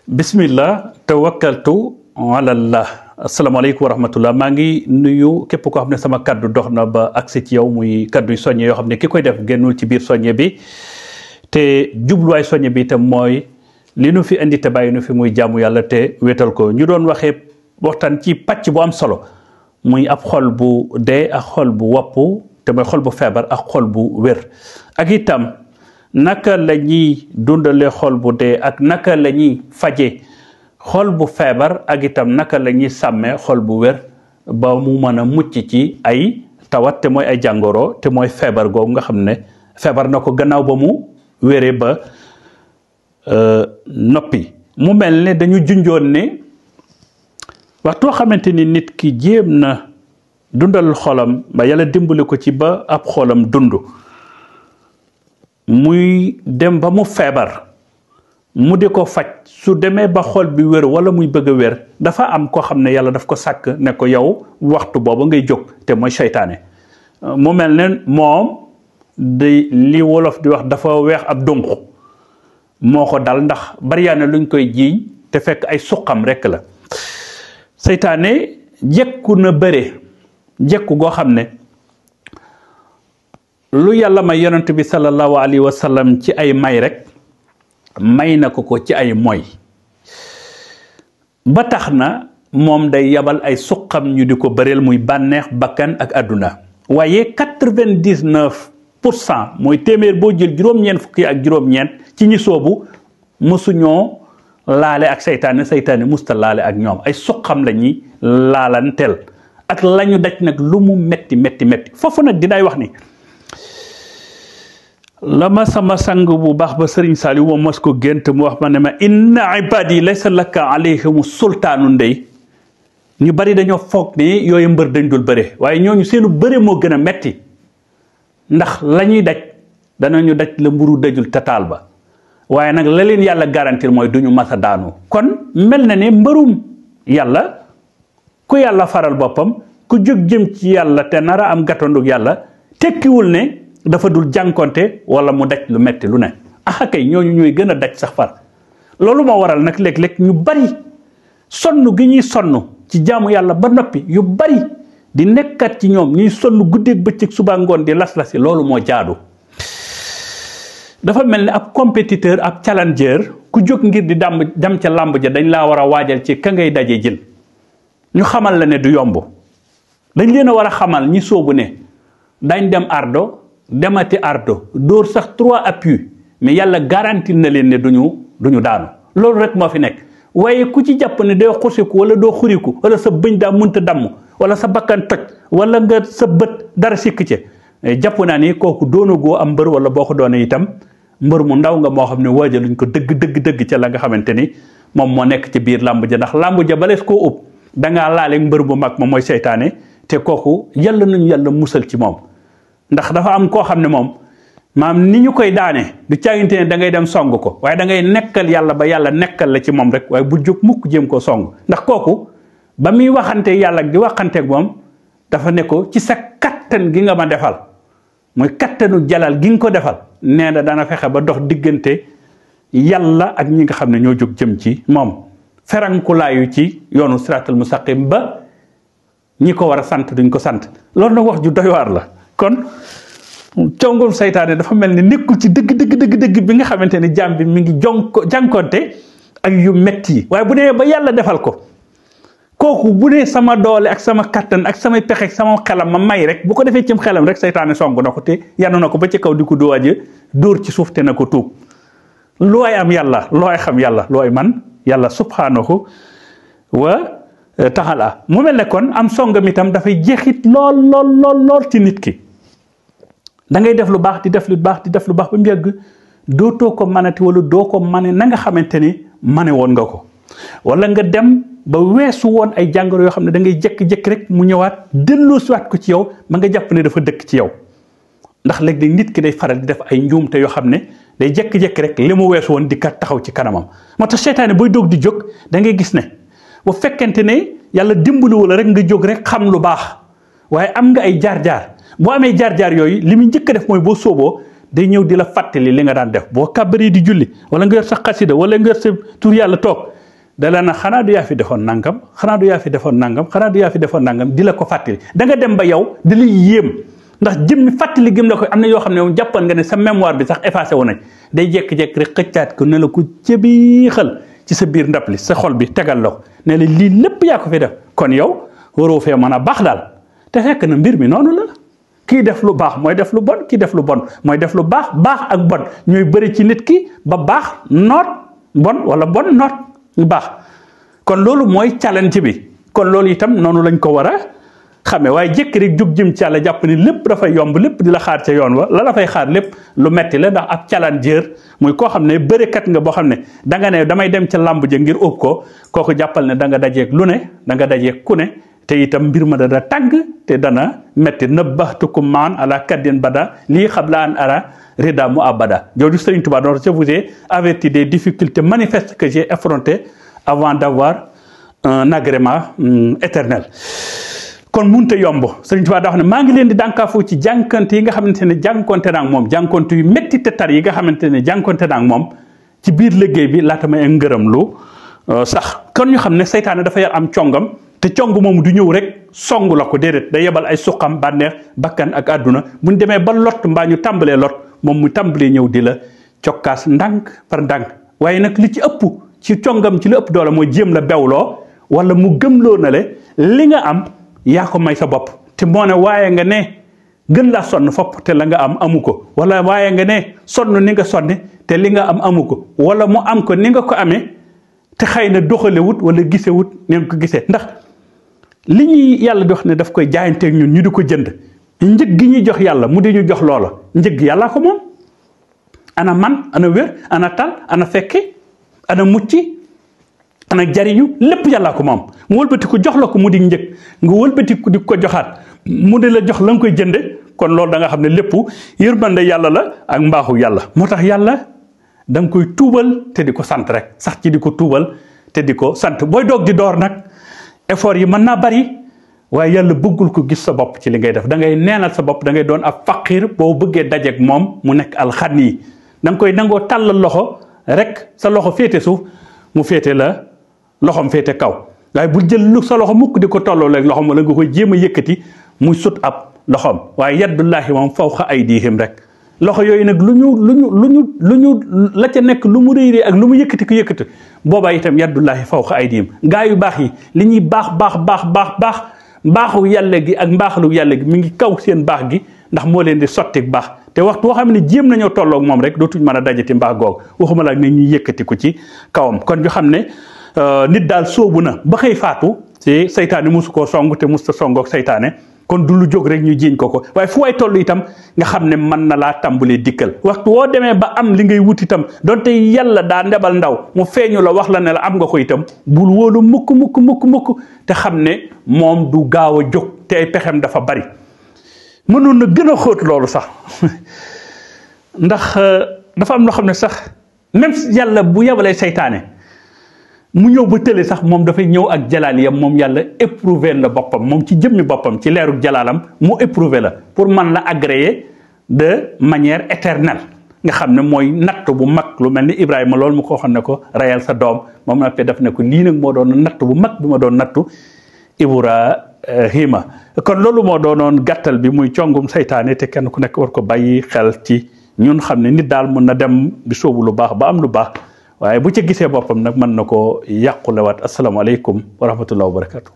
bismillah tawakkaltu alallah asalaamaaleykum wa rahmatullah maa ngi nuyu képp koo xam ne sama kaddu dox na ba agsi ci yow muy kaddu yu soññe yoo xam ne ki koy def génnul ci biir soññe bi te jubluwaay soññe bi itam mooy li nu fi indi te bàyyi nu fi muy jaamu yàlla te wéetal ko ñu doon waxee waxtaan ci pàcc bu am solo muy ab xol bu dee ak xol bu woppu te mooy xol bu feebar ak xol bu wér ak itam naka la ñuy dundalee xol bu dee ak naka la ñuy faje xol bu feebar ak itam naka la ñuy sàmmee xol bu wér ba mu mën a mucc ci ay tawat te mooy ay jàngoro te mooy feebar googu nga xam ne feebar na ko gannaaw ba mu wéree ba noppi mu mel ne dañu junjoon ne waxtoo xamante ni nit ki jéem na dundal xolam ba yàlla dimbali ko ci ba ab xolam dund muy dem ba mu feebar mu di ko faj su demee ba xol bi wér wala muy bëgg a wér dafa am koo xam ne yàlla daf ko sàkk ne ko yow waxtu booba ngay jóg te mooy seytaane mu mel ne moom di li wolof di wax dafa weex ab dunq moo ko dal ndax bariyaane luñ koy jiiñ te fekk ay suqam rekk la seytaane jekku na bëre jekku goo xam ne lu yàlla may yonent bi sallallahu alayhi wa sallam ci ay may rek may na ko ci ay moy ba tax na moom day yabal ay suqam ñu di ko bëreel muy bànneex bakkan ak àdduna waaye 99% mooy téeméer boo jël juróom-ñeent fukki ak juróom-ñeent ci ñi soobu mësuñoo laale ak seytaane musta laale ak ñoom ay suqam la ñuy laalanteel ak lañu daj nag lu mu metti foofu nag dinaay wax ni la ma sama sang bu baax ba Sëriñ Saaliw moom mas ko gént mu wax ma ne ma inna ibadi laysa laka alayhim sultaanu ndey ñu bari dañoo foog ni yooyu mbër dañ dul bëre waaye ñooñu seenu bëre moo gën a metti ndax la ñuy daj danañu daj la mburu dajul tataal ba waaye nag la leen yàlla garantir mooy duñu masa daanu kon mel na ne mbërum yàlla ku yàlla faral boppam ku jóg jëm ci yàlla te nara am gàttandug yàlla tekkiwul ne dafa dul jànkonte wala mu daj lu metti lu ne ah kay ñooñu ñooy gën a daj sax far loolu moo waral nag léeg-léeg ñu bari sonn gi ñuy sonn ci jaamu yàlla ba noppi yu bari di nekkat ci ñoom ñuy sonn guddeeg bëccëg suba ngoon di las-lasi loolu moo jaadu dafa mel ni ab compétiteur ab challenger ku jóg ngir di dem ca làmb ja dañ laa war a waajal ci ka ngay daje jël ñu xamal la ne du yomb dañ leen a war a xamal ñi soobu ne dañ dem ardo demati ardo dóor sax 3 appuis mais yàlla garanti na leen ne duñu daanu loolu rek moo fi nekk waaye ku ci jàpp ne doo xusiku wala doo xuriku wala sa bëñ daa mënta damm wala sa bakkan toj wala nga sa bët dara sikk ci jàpp naa ni kooku doonagoo am mbër wala boo ko doone itam mbër mu ndaw nga moo xam ne waajaluñ ko dëgg ca la nga xamante ni moom moo nekk ci biir làmb ja ndax làmb ja balees koo ub dangaa laale mbër bu mag ma mooy seytaane te kooku yàlla nañu yàlla musal ci moom ndax dafa am koo xam ne moom maam ni ñu koy daane du caaginte ne da ngay dem song ko waaye da ngay nekkal yàlla ba yàlla nekkal la ci moom rek waaye bu jóg mukk jéem koo song ndax kooku ba muy waxante yàlla di waxanteeg moom dafa ne ko ci sa kattan gi nga ma defal mooy kattanu jalal gi nga ko defal nee na dana fexe ba dox diggante yàlla ak ñi nga xam ne ñoo jóg jëm ci moom ferankulaayu ci yoonu siraatal mustaqim ba ñi ko war a sant duñ ko sant loolu nag wax ju doy waar la kon congum seytaane dafa mel ni nekkul ci dëgg bi nga xamante ne jaam bi mi ngi jànkonte ak yu metti yi waaye bu dee ba yàlla defal ko kooku bu dee sama doole ak sama kattan ak samay pexe ak sama xelam ma may rek bu ko defee cim xelam rek seytaane song na ko te yanu na ko ba ci kaw di ko dóowaje dóor ci suuf te na ko tuub looy am yàlla looy xam yàlla looy man yàlla subhanahu wa taala mu mel ne kon am songam itam dafay jeexit lool ci nit ki da ngay def lu baax di def lu baax ba mu yàgg dootoo ko manati wala doo ko mane na nga xamante ni mane woon nga ko wala nga dem ba weesu woon ay jàngoro yoo xam ne da ngay jékki-jékki rek mu ñëwaat delloosiwaat ko ci yow ma nga jàpp ne dafa dëkk ci yow ndax léeg-léeg nit ki day faral di def ay njuumte yoo xam ne day jékki-jékki rek li mu weesu woon di kat taxaw ci kanamam moo tax seytaane booy doog di jóg da ngay gis ne bu fekkente ne yàlla dimbaliwu la rek nga jóg rek xam lu baax waaye am nga ay jaar-jaar boo amee jaar-jaar yooyu li muy njëkk a def mooy boo sooboo day ñëw di la fàttali li nga daan def boo kàbbaree di julli wala nga yor sa xasida wala nga yor sa tur yàlla toog da la na xanaa du yaa fi defoon nangam xanaa du yaa fi defoon nangam xanaa du yaa fi defoon nangam di la ko fàttali da nga dem ba yow di la yéem ndax jëm fàttali gëm la ko am na yoo xam ne moom jàppoon nga ne sa mémoire bi sax effacé wu nañ day jékki-jékki rek xëccaat ko ne la ko cëbiixal ci sa biir ndab li sa xol bi tegal la ko ne la lii lépp yaa ko fi def kon yow waroo fee mën a baax daal te fekk na mbir mi noonu la kii def lu baax mooy def lu bon kii def lu bon mooy def lu baax baax ak bon ñooy bëri ci nit ki ba baax noot bon wala bon noot ñu baax kon loolu mooy challenge bi kon loolu itam noonu lañ ko war a xamee waaye jékki rek jug jëm ci yàlla jàpp ni lépp dafay yomb lépp di la xaar ca yoon wa la fay xaar lépp lu metti la ndax ab challenger muy koo xam ne bërekat nga boo xam ne da nga ne damay dem ca làmb ja ngir ëpp ko kooku jàppal ne da nga dajeeg lu ne da nga dajeeg ku ne te itam mbir ma dana tàng te dana metti nabahtukum maan ala kaddin bada lii xabla an ara rida mu abada jooju Sëriñ Tuubaa doon je vous ai averti des difficultés manifestes que j'ai affrontées avant d'avoir un agrément éternel kon munta yomb Sëriñ Tuubaa daa wax ne maa ngi leen di dànkaafu ci jànkante yi nga xamante ne jànkonte naa ak moom jànkonte yu métti te tar yi nga xamante ne jànkonte naa ak moom ci biir liggéey bi laata may ngërëm lu sax kon ñu xam ne seytaane dafa yar am congam te cong moomu du ñëw rek song la ko déedéet day yebal ay suqam bànneex bakkan ak àdduna buñ demee ba lot mbaa ñu tàmbalee lot moom mu tàmbalee ñëw di la cokkaas ndànk par ndànk waaye nag li ci ëpp ci congam ci li ëpp doole mooy jéem la bewloo wala mu gëmloo na le li nga am yaa ko may sa bopp te moo ne waaye nga ne gën laa sonn fopp te la nga am amu ko wala waaye nga ne sonn ni nga sonne te li nga am amu ko wala mu am ko ni nga ko amee te xëy na doxalewut wala gisewut ngeen ko gisee ndax li ñuy yàlla di wax ne daf koy jaayanteeg ñun ñu di ko jënd njëg gi ñuy jox yàlla mu di ñu jox loola njëg yàllaa ko moom ana man ana wér ana tal ana fekke ana mucci ana jariñu lépp yàllaa ko moom mu wëlbati ko jox la ko mu di njëg nga wëlbati ko di ko joxaat mu di la jox la nga koy jënde kon loolu da nga xam ne lépp yërmande yàlla la ak mbaaxu yàlla moo tax yàlla da nga koy tuubal te di ko sant rek sax ci di ko tuubal te di ko sant booy doog di door nag effort yi mën naa bari waaye yàlla bëggul ko gis sa bopp ci li ngay def da ngay neenal sa bopp da ngay doon ab faqir boo bëggee dajeeg moom mu nekk alxan yi da nga koy nangoo tàllal loxo rek sa loxo féete suuf mu féete la loxom féete kaw waaye bu jël lu sa loxo mukk di ko tolloo leeg loxom wala nga koy jéem a yëkkati muy sut ab loxom waaye yaddullaahi moom fawqa aydihim rek loxo yooyu nag lu ñu la ca nekk lu mu réy ak lu mu yëkkati ko yëkkati boobaa itam yaddullaahi fawqa aydihim gaa yu baax yi li ñuy baax mbaaxu yàlla gi ak mbaaxalu yàlla gi mi ngi kaw seen baax gi ndax moo leen di sotti baax te waxtu boo xam ne jéem nañoo tolloog moom rek dootuñ mën a dajati mbaax googu waxuma la ne ñuy yëkkati ko ci kawam kon ñu xam ne nit daal sóobu na ba xëy faatu ci saytaane mosu koo song te mos ta songoog saytaane kon du lu jóg rek ñu jiiñ ko waaye fu waay toll itam nga xam ne mën na laa tàmbalee dikkal waxtu woo demee ba am li ngay wut itam donte yàlla daa ndebal ndaw mu feeñu la wax la ne la am nga ko itam bul wóolu mukk te xam ne moom du gaaw a jóg te ay pexem dafa bari mënoon na gën a xóot loolu sax ndax dafa am loo xam ne sax même yàlla bu yabalee saytaane mu ñëw ba tële sax moom dafay ñëw ak jalaaliyam moom yàlla éprouver la boppam moom ci jëmmi boppam ci leerug jalaalam mu éprouver la pour man la agréer de manière éternelle nga xam ne mooy natt bu mag lu mel ni Ibrahima loolu mu ko xam ne ko rayal sa doom moom na fe def ne ko lii nag moo doon natt bu mag bi ma doon nattu Ibrahima kon loolu moo doonoon gàttal bi muy congum saytaane te kenn ku nekk war ko bàyyi xel ci ñun xam ne nit daal mën na dem di sóobu lu baax ba am lu baax waaye bu ca gisee boppam nag mën na ko yàqulewaat asalaamaaleykum wa rahmatullahi wa barakatu